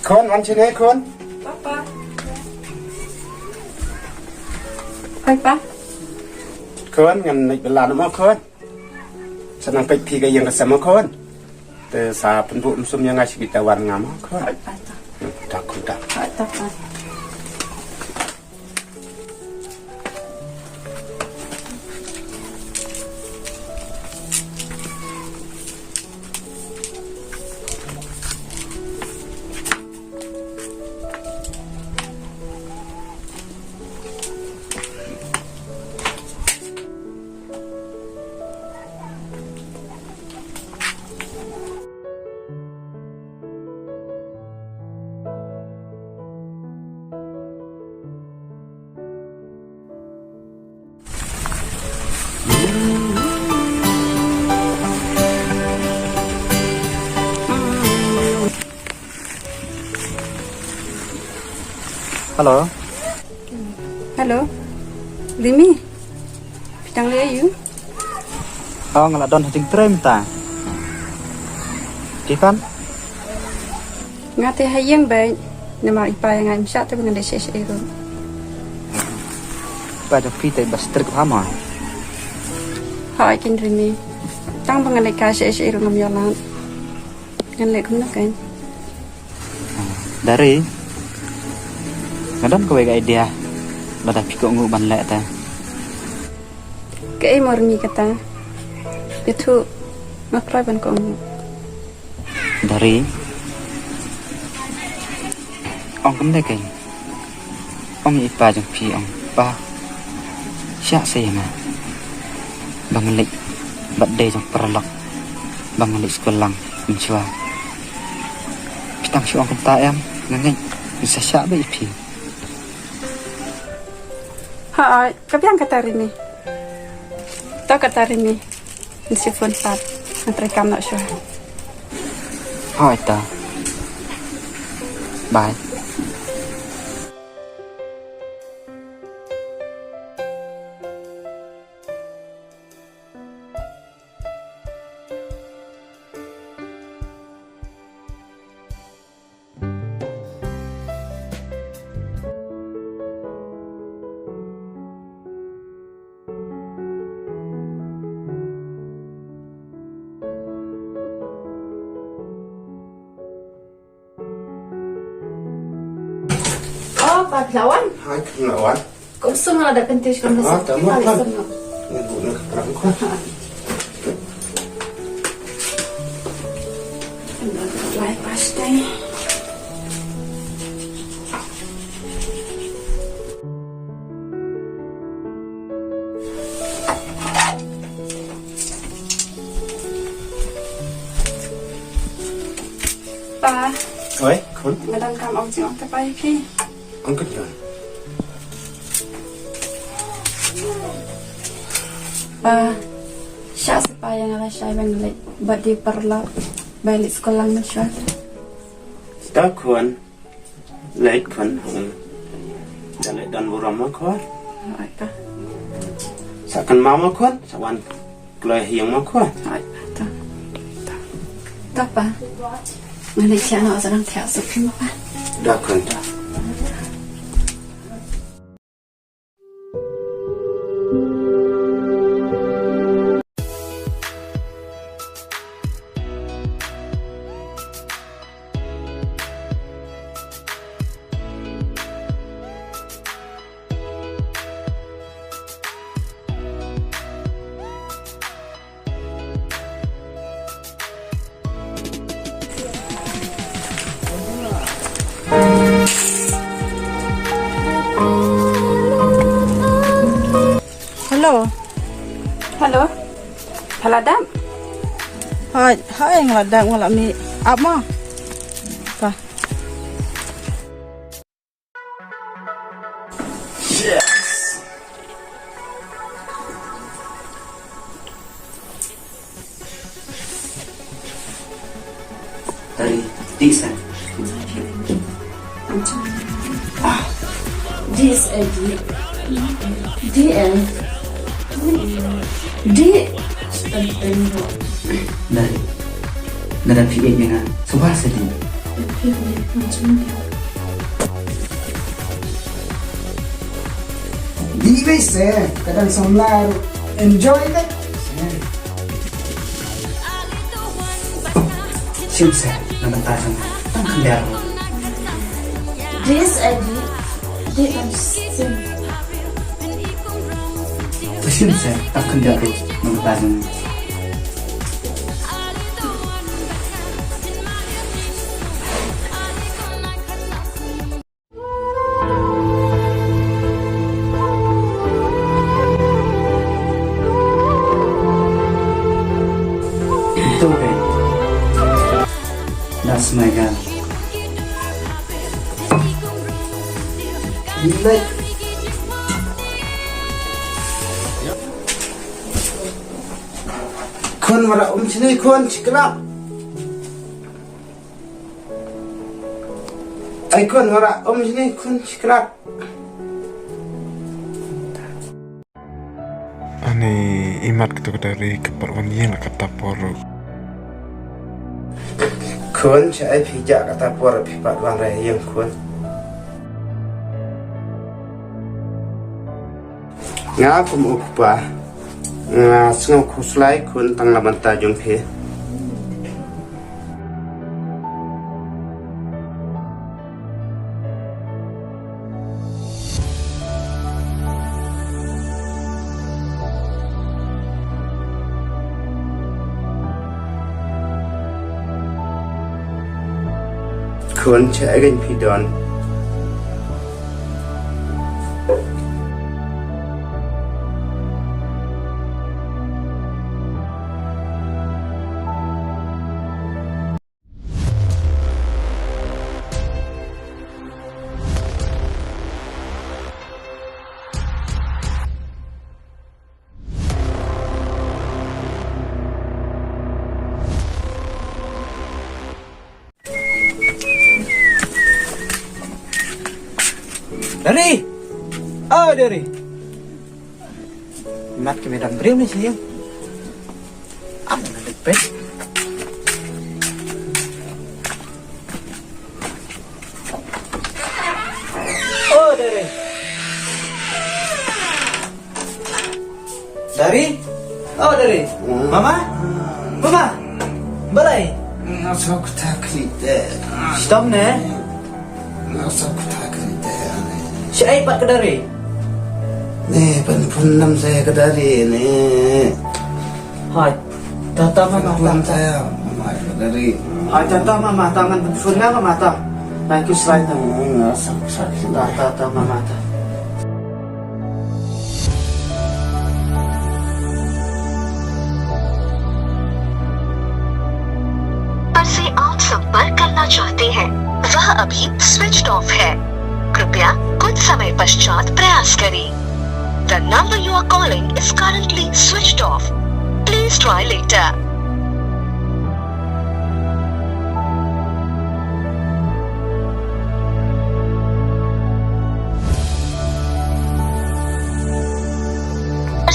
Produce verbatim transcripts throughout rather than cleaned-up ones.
Khun, wan shane khun. Papa. Hoi pa. Khun, ngan leit bylla noh mo khun. Sa nang peit phi ka ïing ka sem mo khun. Te sa pynbuh ym sum ïa nga shi bit, te wan nga mo khun. Hoi pa ta. Ta khun ta. Hoi ta pa. Hello. Hello. Limi. Phi dang leh aiu? Oh, nga la don ha jingtrei mynta. Phi pat? Nga te ha ïing beit. Namar i pa ïa nga im shah te ba ngan leit sha sha ruh. I pa jong phi te ba strict bha mo. Hooid keiñ Rimi. Tang ba ngan leit kai sha sha ruh ngam ïoh lad. Ngan leh kumno keiñ. Dari, nga don kawei ka idea. Lada phi kohnguh ban leh te. Kaei mo Rimi kata? Ïathuh, nga trai ban kohnguh. Dari, ong kumne keiñ. Ong ïa i pa jong phi, ong, "Pa, shah sa ïa nga ba ngan leit bad dei jong paralok, ba ngan leit skul lang mynshuwa." Phi tang shu ong kumta em, nga ngeit phin sa shah beit ïa phi. Hooid, ka biang kata Rimi. To kata Rimi. Ngan shu phone pat. Ngan trei kam noh shuwa. Hooid to. Bye. Oh, pa, phi la wan? Hai, phi la wan. Kum sum la da pyntish kum da. Ah, sum. Tama, phi la wan. Sum. Ngan buh na ka prang ko. Lai plastik. Pa. Oi, khun. Nga don kam ong jingong te pa ïa phi. Ong khun. Pa, shah sa pa ïa nga lashai ba ngan leit bad dei paralok ba leit skul lang mynshuwa. Shisha khun. Leit khun, hmm. Da leit don burom mo khun. Hooid pa. Sa kynmaw mo khun, sa wan kloi ha ïing mo khun. Hooid pa. To. To. To pa. Ngan leit thiah noh, sa dang thiah suk mo pa. Da khun da. Hello. Hello. Pha la dap? Hooid, hooid, nga la dap, nga la mih. Ap mo. Ka. Yes. Tari, D S A. Ah, D S A, D. D L. D. Tari. Nada phi ïeit ïa nga. Sngewbha sa D. Di wei se, ka dang samla ruh. Enjoy beit. Shim se, na bynta jong nga. Tang khyndiat ruh. Dei se, dei. Dei, tang shim. Shim se, tang khyndiat ruh. Na bynta jong nga. Ito, babe. That's my girl. Like. Khun, wara um shini, khun, chikrap. Ai khun, wara um shini, khun, chikrap. Ani, imat kito ka dei ka pat wan ïeng la kata por ruh. Khun, sha ai phi jah kata por phi pat wan re ïeng khun. Nga kum u kpa nga sngew khuslai khun tang na bynta jong phi. Khun, cha ai gan phi don. Dari! Oh, Dari! Mat ki medam briew ni sih. Am na dek pet. Oh, Dari. Dari? Oh, Dari. Hmm. Mama? Mama? Balei? Nga suk tak ni de. Stom ne? Nga suk tak ni de. Shaei pat ka Dari? Ne, pynphone nam sa ka Dari ne. Hai. Tata mama, tata. Hai, tata mama, tata ngan pynshun nga mama ta. Thank you, Sraita. Tata, tata mama ta. पर से आप संपर्क करना चाहते हैं, वह अभी स्विच ऑफ है। कृपया कुछ समय पश्चात प्रयास करें। The number you are calling is currently switched off. Please try later.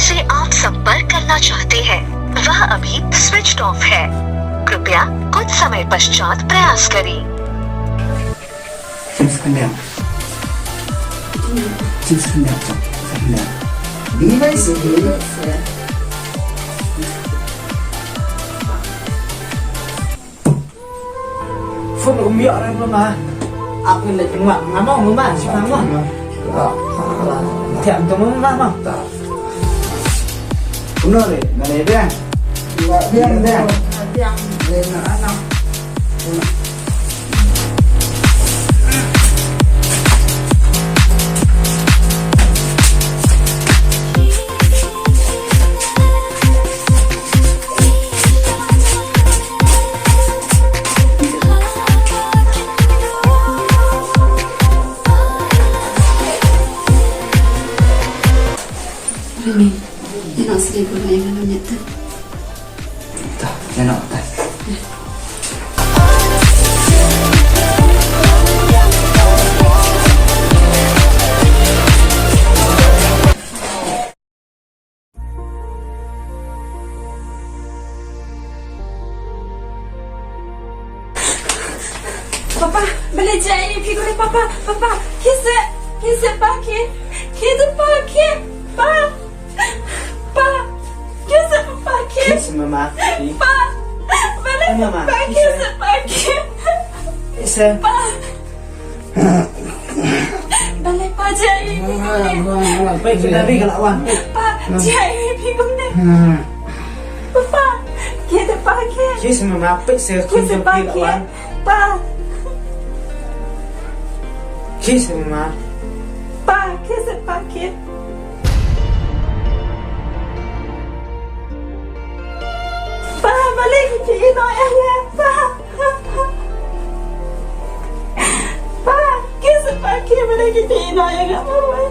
से आप संपर्क करना चाहते हैं, वह अभी स्विच्ड ऑफ है। कृपया कुछ समय पश्चात प्रयास करें। Sing skyndiat. Sing skyndiat. Sing skyndiat. Di bai sing. Phone um ïa ren mama. Aku leh tengok mama, mama, sih mama. Tiap tu mama, mama. Kumno re, mana dia? Dia, dia. Dia. Rini, ïa nga sngewbha ïa nga nongñiah te. Ta, ïa nga ta. Balei jia ïa phi kumne papa, papa, khie seh, khie seh pa khie, khie seh pa khie, pa, pa, khie seh papa khie. Khie seh mama khie. Pa, balei mama, pa khie seh pa khie. Khie seh. Pa. Balei pa jia ïa phi kumne. Peit seh da ri ka la wan. Pa, jia ïa phi kumne. Papa, khie seh pa khie. Khie seh mama, peit seh khie seh pa khie. Pa. Khie seh mama. Pa, khie seh pa khie. Pa, balei ki ïehnoh ïa nga, pa. Pa, khie seh pa khie, balei ki ïehnoh ïa nga, pa.